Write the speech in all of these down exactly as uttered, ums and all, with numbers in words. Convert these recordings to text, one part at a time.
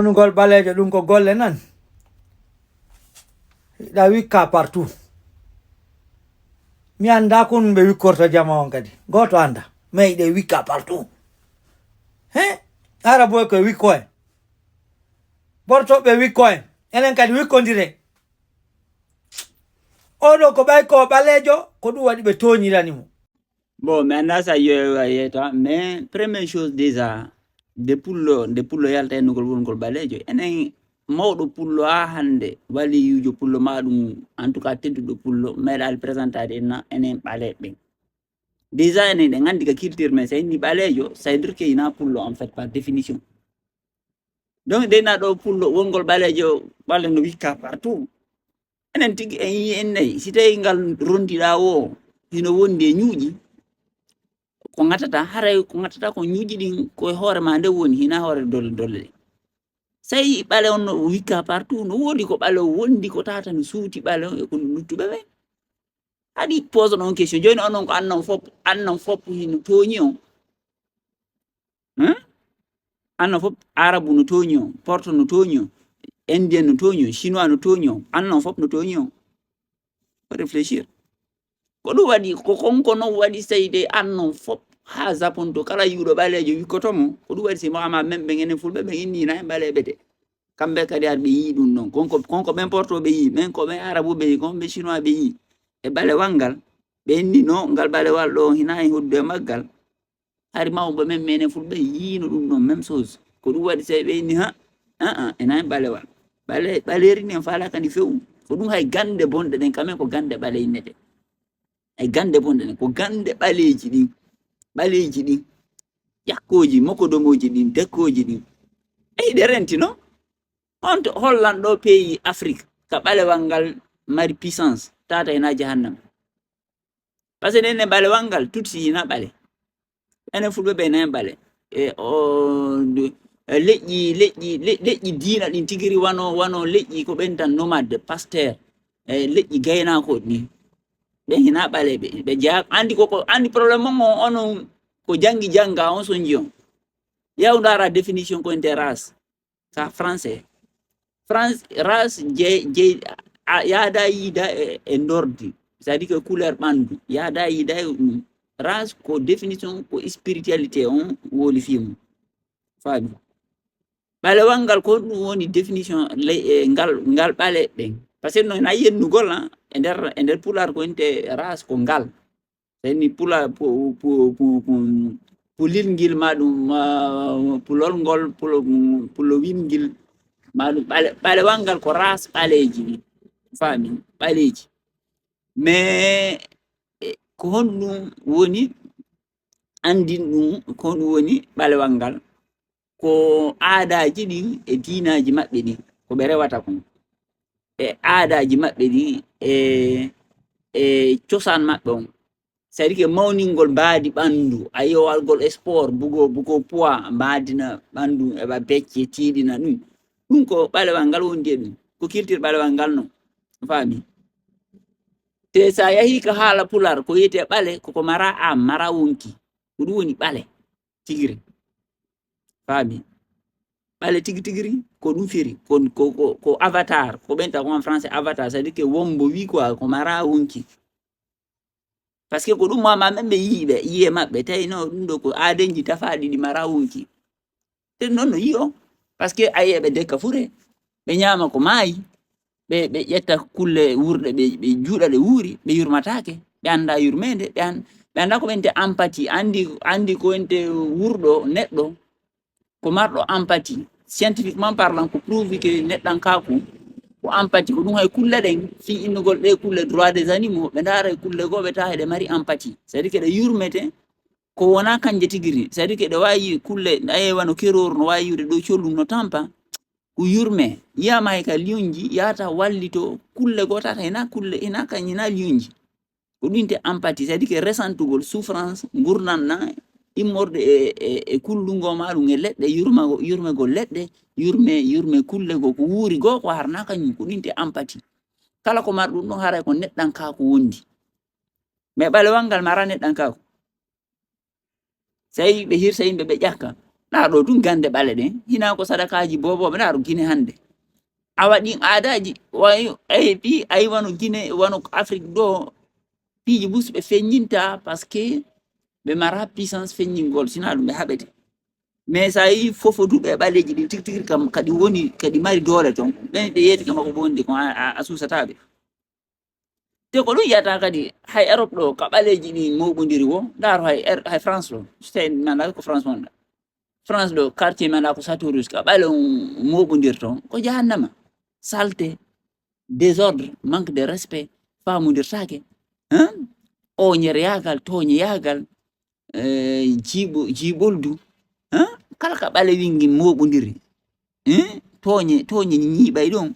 Wonugol ɓaleejo ɗum ko golle nan. Hiɗa wikka partout. Mi annda ko ɗum ɓe wikkorto jama on kadi. Gooto annda. Mais hiɗe wikka partout. He? Araboy koye wikko en. Bortoɓe wikko en. Enen kadi wikkondire. Oɗo ko ɓay ko ɓaleejo, ko ɗum waɗi ɓe tooñirani mo. Bon, mi annda sa yowa yeyta, mais première chose déjà, nde pullo, nde pullo yalta hennugol wongol ɓaleejo. Enen mawɗo pullo haa hannde, waliyuujo pullo ma ɗum, en tout cas tedduɗo pullo, meeɗaali présentade en na enen ɓaleeɓe. Déjà enen ɗen anndi ka culture men, so inni ɓaleejo, ça veut dire que ina pullo en fait par définition. Donc, nde na ɗo pullo, wongol ɓaleejo, ɓale no wikka partout. Enen tigi en yii en nayi, si tawi ngal rondiɗaa o, hino wondi e ñuuƴi, ko ŋatata, haray ko ŋatata ko ñuuƴi ɗin, ko e hoore ma nde woni, hina hoore dolle dolle ɗe. Tawi ɓale on no wikka partout, no woodi ko ɓale o wondi, ko tata no suuti ɓale on e ko luttuɓe ɓe. Haɗi pose ɗon question. Jooni onon ko annon fop, annon fop hino tooñi on. Hein? Annon fop, Arabu no tooñi on, Porto no tooñi on, Indien no tooñi on, Chinois no tooñi on, annon fop no tooñi on. Faut réfléchir. Ko ɗum waɗi, ko konko non waɗi seyde annon fop haa Japon to kala yuuɗo ɓaleejo wikkoto mo. Ko ɗum waɗi si mo ama men ɓen enen fulɓe ɓen inni na en ɓaleeɓe de. Kamɓe kadi ar ɓe yii ɗum non. Konko, konko ɓen Porto ɓe yii, men ko ɓen Arabu ɓe yii, kon ɓe Chinois ɓe yii. E ɓalewal ngal, ɓe inni no ngal ɓalewal ɗo hina e hoddu e maggal. Hari mawɓe men, menen fulɓe yiino ɗum ɗon même chose. Ko ɗum waɗi tawi ɓe inni ha, ah, ah, ena en ɓalewal. Ɓale-, ɓaleeri ndi en faala kadi fewu. Ko ɗum hay gande bonɗe ɗen, kamen ko gande ɓale innete. Hay gande bonɗe ɗen, ko gande ɓaleeji ɗin. Ɓaleeji ɗin. Ƴakkooji, mokodomooji ɗin, dekkooji ɗin. Ɓe hiɗe renti, no? On to Holland ɗo pays Afrique, ka ɓalewal ngal mari puissance, tata ena jahannama. Parce que nden ne ɓalewal ngal, Tutsi ina ɓale. Enen fulɓe ɓe ina en ɓale. E, o, ndu-, e, leƴƴi, leƴƴi, le-, leƴƴi diina ɗin tigiri wano, wano leƴƴi ko ɓen tan nomade, pasteur. E, leƴƴi gaynako ɗin. Ɓen hina ɓale ɓe, ɓe jeya, andi ko, ko, andi problème mon on, onon ko jangi janga, on sonji on. Yaw ndara définition ko inter race. Ka français. France, race je, je, a, yaada yiida e, e ndordi. C'est-à-dire que couleur ɓandu. Yaada yiida e ɗum. Race ko définition ko spiritualité on woni fimu. Faami. Ɓalewal ngal ko ɗum woni définition le-, e, ngal, ngal ɓale ɓen. Parce que non, na yennugol, hein, e nder, e nder pulaar ko inte race ko ngal. Seni pula, pu-, pu-, pu-, pu-, pulilngil ma ɗum, ma, pulolngol, pulo, pulowingil ma ɗum ɓale-, ɓalewal ngal ko race ɓaleeji ɗi. Faami? Ɓaleeji. Mais, e, ko honɗum woni, anndin ɗum, ko honɗum woni ɓalewal ngal? Ko aadaaji ɗin e diinaaji maɓɓe ɗin, ko ɓe rewata kon. E aadaaji maɓɓe ɗin, e, e cosaan maɓɓe on. C'est-à-dire que mawningol mbaadi ɓanndu, a yi'o waɗgol sport, bugo, bugo poids, mbaadina ɓanndu, eɓa becce, tiiɗina ɗum. Ɗum ko ɓalewal ngal wondi e ɗum. Ko culture ɓalewal ngal non. Faami? Te sa yahi ka haala pulaar, ko wiyetee ɓale, koko mara am, mara wonki. Ko ɗum woni ɓale. Tigiri. Faami? Ɓale tigi tigiri, ko ɗum firi. Ko, ko, ko, ko avatar. Ko ɓen ta ko en français avatar. C'est-à-dire que wombo wi quoi, ko mara wonki. Parce que ko ɗum mama men ɓe yiiɓe, yiye maɓɓe. Tawi no ɗum ɗo ko aadenji tafaaɗi ɗi mara wonki. Te non no yi'o. Parce que a yi'e ɓe dekka fure. Ɓe ñaama ko maayi. Ɓe, ɓe ƴetta kulle wuurɗe, ɓe, ɓe juuɗa ɗe wuuri, ɓe yurmataake. Ɓe annda yurmeende, ɓe an-, ɓe annda ko ɓente empathie. Anndi, anndi ko ɓente wuurɗo neɗɗo, ko marɗo empathie. Scientifiquement parlant, ko prouvé que neɗɗankaaku ko empathie. Ko ɗum hay kulle ɗen, fii innugol ɗe kulle droit des animaux, ɓe ndaara e kulle goo, ɓe tawa eɗe mari empathie. C'est-à-dire que ɗe yurmete, ko wona kanje tigiri. C'est-à-dire que ɗe waawi kulle, aye wano keroor no waawi yi'ude ɗo collum no tampa. Ko yurme, yiyaama hay ka liyonji, yaata wallito kulle goo tata, hina kulle, hina kañ, hina liyonji. Ko ɗum te empathie, c'est-à-dire que resantugol souffrance, ngurndan na, immorde e, e, e kullungo ma ɗum e leɗɗe, yurmago-, yurmegol leɗɗe, yurme, yurme kulle goo, ko wuuri goo, ko harna kañum, ko ɗum te empathie. Kala ko mar ɗum ɗon, haray ko neɗɗankaaku wondi. Mais ɓalewal ngal mara neɗɗankaaku. Tawi ɓe hirsa yimɓe, ɓe ƴakka. Ndaa ɗo tun gannde ɓale ɗen, hinaa ko sadakaaji boobooɓe. Ndaa ɗo Gine hannde. A waɗi aadaaji, wayi, ay, pi-, ay wano Gine, wano Afrik ɗo, piiji bus ɓe feññinta, parce que ɓe mara puissance feññingol, sinaa ɗum ɓe haɓete. Mais so a yii fofoduɓe e ɓaleeji ɗin tigi tigi kam, kadi woni, kadi mari doole ton, ɓen ɓe yeeti kam ko bonde kon, a, a, a suusataa ɓe. Te ko ɗum yiyata kadi, hay Europe ɗo, ka ɓaleeji ɗin mooɓondiri wo, ndaar hay Er-, hay France ɗo, so tawi mi anndaa ko France wonɗa. France ɗo, quartier mi anndaa ko Château Rouge, ka ɓale on mooɓondirto, ko jahannama. Saleté, désordre, manque de respect, faamondirtaake. Hein? Ooñereyaagal, tooñeyaagal, eh, jiiɓo-, jiiɓoldu. Hein? Kala ka ɓale wingi mooɓondiri. Hein? Tooñe, tooñe ñiiɓay ɗon.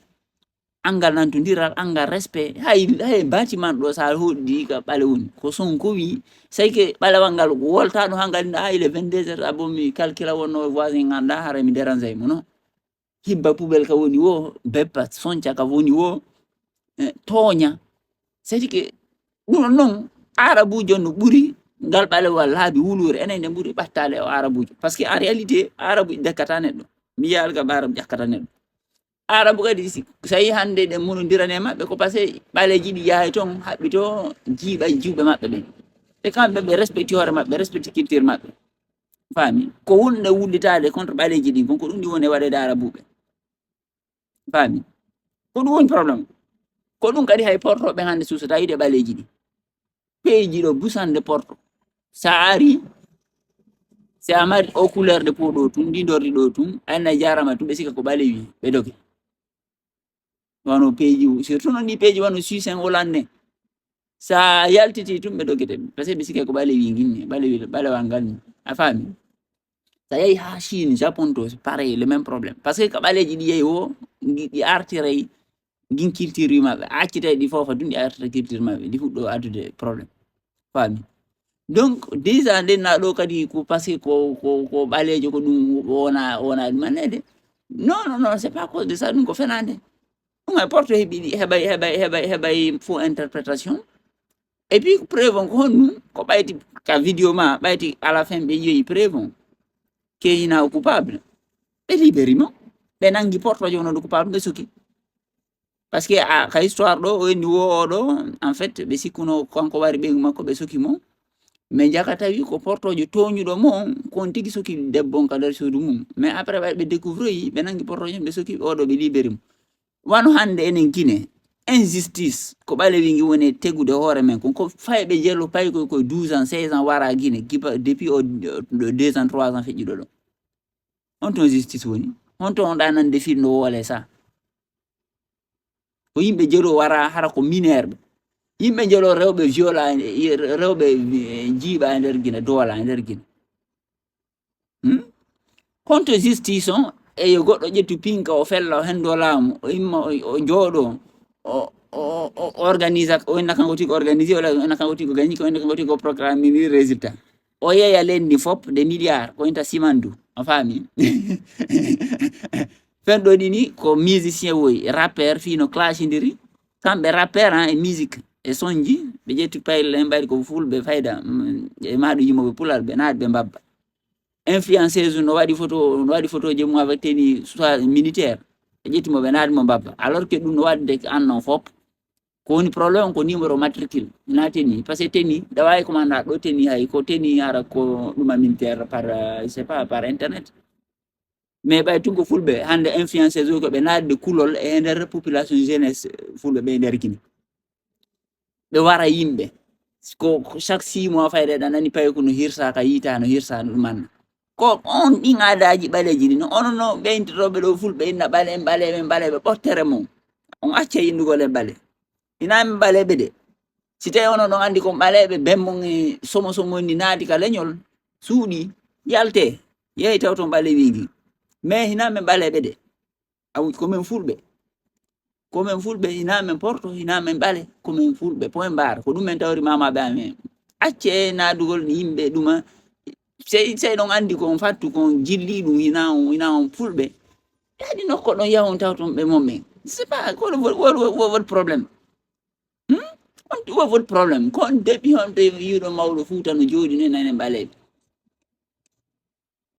Anngal nantondiral, anngal respect. Hay, hay bâtiment ɗo, so a hoɗi ka ɓale woni. Ko Sonko wi, c'est que ɓalewal ngal ko wolta ɗo hangal, ah, il est vingt-deux heures, ah, bon, mi calcula wonno voisin nganndaa, hara mi dérange mo, non. Hibba poubelle ka woni wo, beppa sonca ka woni wo, eh, tooña. C'est que ɗum ɗon non, Arabuujo no ɓuri ngal ɓalewal laabi wuluure, enen nde ɓuri ɓattaale o Arabuujo. Parce que en réalité, Arabu ƴakkata neɗɗo. Mi yiya alga Arabu ƴakkata neɗɗo. Arabu kadi, si, so a yii hannde ɗen monondirani e maɓɓe, ko parce que ɓaleeji ɗi yahay ton, haɓɓi to, jiiɓa e juuɓe maɓɓe ɓen. E kamɓe, ɓe respecti hoore maɓɓe, ɓe respecti culture maɓɓe. Faami? Ko wonde wullitaade contre ɓaleeji ɗin kon, ko ɗum ɗi woni e waɗeede Arabuuɓe. Faami? Ko ɗum woni problème. Ko ɗum kadi hay portooɓe hannde suusata yiɗe ɓaleeji ɗi. Peeji ɗo busande porto. So a ari, si a mari o couleur de peau ɗo tun, ndi ndordi ɗo tun, a ina jarama tun, ɓe sika ko ɓalewi, ɓe doge. Wano peeji, surtout non ɗi peeji wano Suisse en, Hollande en. Sa yaltiti tun, ɓe dogete. Parce que ɓe sika ko ɓalewi nginni, ɓalewi, ɓalewal ngal ni. A faami? Sa yahi ha Chine, Japon to, c'est pareil, le même problème. Parce que ka ɓaleeji ɗi yahi wo, ɗi, ɗi artiray ngin culture maɓɓe. A accitay ɗi foofa tun, ɗi artata culture maɓɓe. Ɗi fuɗɗo addude problème. Faami? Donc, déjà, nden na ɗo kadi ko parce que ko, ko, ko ɓaleejo ko ɗum wona, wona ɗum annede. Non, non, non, c'est pas cause de ça, ɗum ko fenande. Ɗum hay porto heɓi, heɓay, heɓay, heɓay, heɓay faux interprétation. Et puis, preuve on ko honɗum? Ko ɓayti ka vidéo ma, ɓayti à la fin ɓe yeeyi preuve on. Ke hina o coupable. Ɓe libéri mo. Ɓe nangi portojo wonande coupable, ɓe suki. Parce que a, ka histoire ɗo, o inni wo o ɗo, en fait, ɓe sikkuno kanko wari ɓeygu makko, ɓe suki mo. Mais jaka tawi ko portojo tooñuɗo mo on, ko on tigi suki debbo on ka nder suudu mum. Mais après, ɓay ɓe découvre yi, ɓe nangi portojo, ɓe suki, o ɗo ɓe libéri mo. Wano hannde enen Gine, injustice, ko ɓalewi ngi woni e tegude hoore men kon, ko fay ɓe jelo pay koy koye douze ans, seize ans wara Gine, giba depuis o, o deux ans, trois ans feƴƴuɗo ɗo. Honto justice woni? Honto on ɗa nande fii no woole sa? Ko yimɓe jelo wara hara ko mineur ɓe. Yimɓe jelo rewɓe viola, rewɓe, eh, jiiɓa e nder Gine, doola e nder Gine. Hmm? Honto justice on? E yo goɗɗo ƴettu pinka, o fella, o hendo laamu, o imma, o, o jooɗo, o, o, o organise, o inna kanko tigi organisé, wala o inna kanko tigi gagné, ko inna kanko tigi programme ni résultat. O yeeya leydi ndi fop des milliards, ko inta simandu, a faami? Fen ɗo ɗini ko musicien woy, rappeur, fii no clashindiri, kamɓe rappeur, hein, e musique, e sonji, ɓe ƴetti payle en mbayri ko fulɓe fayda, mm, e maɗo yimoɓe pulal, ɓe naati ɓe mbabba. Influenceuse no waɗi photo, no waɗi photo je mum avec tenue soit militaire. Ɓe ƴetti mo, ɓe naati mo mbabba. Alors que ɗum no waɗde ko an non fop. Ko woni problème on ko numéro matricule. Hina tenue. Parce que tenue, ɗa wawi commanda ɗo tenue hay ko tenue hara ko ɗuma militaire par, euh, je sais pas, par internet. Mais ɓay tun ko fulɓe, hande influenceuse o ko ɓe naatde kulol e nder population jeunesse fulɓe ɓe nder Guinée. Ɓe wara yimɓe. Ko, ko chaque six mois fayde ɗa nani payi ko no hirsa ka yiita, no hirsa no ɗum anna. Ko on ɗin aadaaji ɓaleeji ɗin, onon no ɓeyntotoɓe ɗo fulɓe inna ɓale, ɓaleɓe, ɓaleɓe, ɓottere mum. On acca innugol e ɓale. Hina men ɓaleɓe de. Si tawi onon ɗon anndi kon ɓaleɓe, ben mon e somo somo ni naati ka leñol, suuɗi, yalte, yehi taw ton ɓalewi ngi. Mais hina men ɓaleɓe de. Aw, ko men fulɓe. Ko men fulɓe, hina men porto, hina men ɓale, ko men fulɓe, point barre. Ko ɗum men tawri mamaɓe amen. Acce naadugol yimɓe ɗuma. Sey, sey ɗon anndi ko on fattu, ko on jilli ɗum, hina on, hina on fulɓe. Yaadi nokko ɗon yahon taw ton ɓe mon men. C'est pas, ko le, what, what, what, what problème? Hmm? On, what, what problème? Ko on deɓi on de yiɗo mawɗo Fuuta no jooɗi ne nane ɓaleɓe.